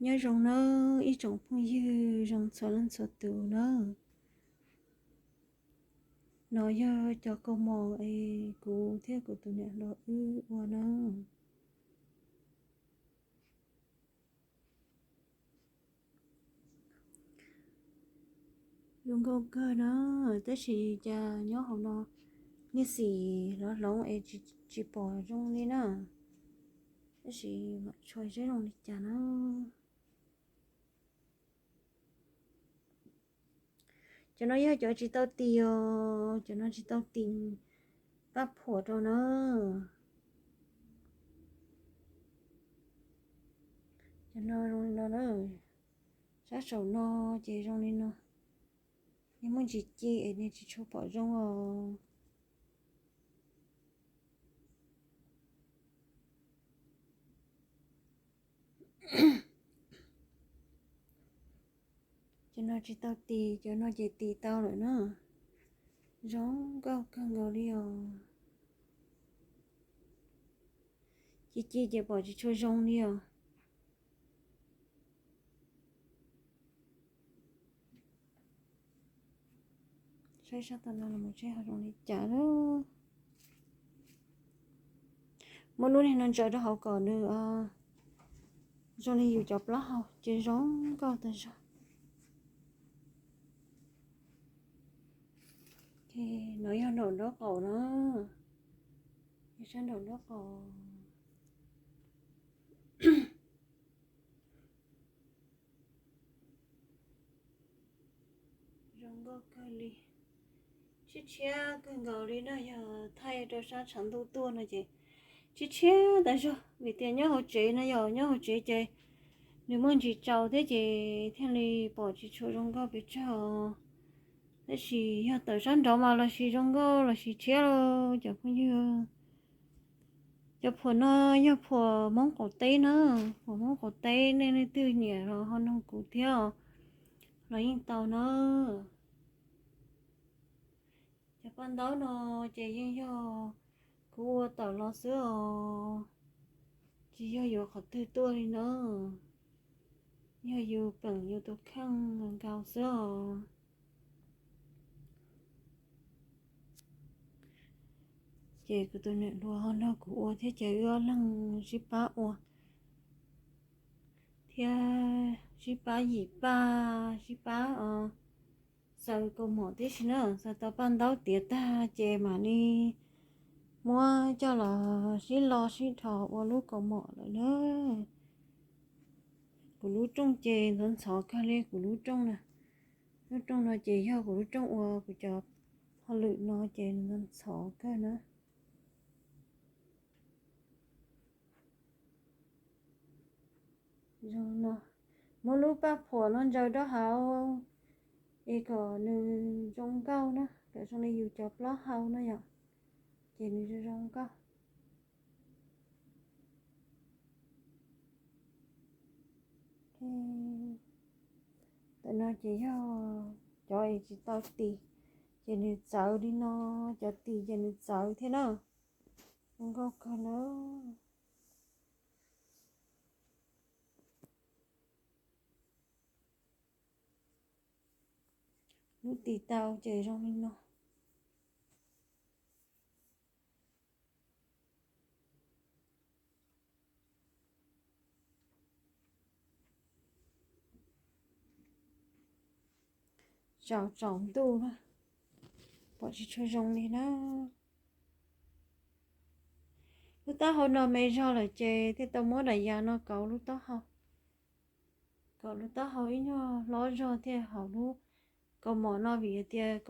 Nyob zoo nawb ib tsoom phooj ywg zoo txhua leej txhua tus nawb. No yog cov kaus mom es kuv thiab kuv tus niam hluas wb ua nawb. Zoo nkauj kawg na, tab sis cas nyob hauv no niag xim los hloov es tsis pom zoo li na. Tab sis mam tshuaj seb zoo li cas na. Cov no yog cov tsis tau tis os, cov no tsis tau tis pab phuam rau na. Cov no zoo li no na, sab saum no ces zoo li no. Yog muaj ntsis ci es nws tsis tshua pom zoo os. Cov no tsis tau tis, cov no ces tis tau lawm na. Zoo nkauj kawg nkaus li os. Ci ci ces pom tsis tshua zoo li os. Saib sab tau no los mus seb ho zoo li cas lawm. Muab lub niag no ntsaws rau hauv kom nws zoo li yus cov plaub hau ces zoo nkauj tas zog. No yog nraum nraub qaum na, yog sab nraum nraub qaum. Zoo nkauj kawg li, tshiab tshiab kawg nkaus li na. Yog thaij rau sab tshav ntuj tuaj no ces tshiab tshiab tas zog, vim tias nyob hauv tsev no yog nyob hauv tsev ces nws muaj ntsis tsaus thiab ces thiaj li pom tsis tshua zoo nkauj pes tsawg. Tab sis yog tawm sab nraud mas los sis zoo nkauj los sis tshiab lauj cov phooj ywg. Cov phuam no yog phuam Hmoob qaum teb na, phuam Hmoob qaum teb, nej leej twg nyiam los ho noog kuv thiab os, los yeej tau na. Cov paj ntaub no ces yeej yog kuv ua tawm los xwb os, tsis yog yuav qhov twg tuaj li na, yog yus peem yus tus kheej nkaus xwb os. Ces kuv tus niam hluas ho nrog kuv ua thiab ces wb ob leeg sib pab ua thiab sib pab yim paj, sib pab xaws kaus mom tib si na. Xaws tau paj ntaub tiav tag ces mam li muab coj los sib lo sib dhos ua lub kaus mom lawm na. Kuv lub rooj ces ntxhov ntxhov kawg li kuv lub rooj na. Lub rooj no ces yog kuv lub rooj ua kuv cov hauj lwm no ces ntxhov ntxhov kawg na. Zoo no, muab lub paj phuam no ntsaws rau hauv es kom nws zoo nkauj na, kom zoo li yus cov plaub hau no yom, ces nws zoo zoo nkauj. Tam no ces yog cov es tsis tau tis, ces nws txawv li no, cov tis ces nws txawv thiab na. Zoo nkauj kawg na. Lub tis tau ces zoo li no. Tsaus tsaus ntuj na, pom tsis tshua zoo li na. Lub taub hau no me zog lawm ces thiaj tau muab daim yas no kauv lub taub hau, kauv lub taub hau ib nyuag hlob zog thiaj hauv lub kaus mom no vim tias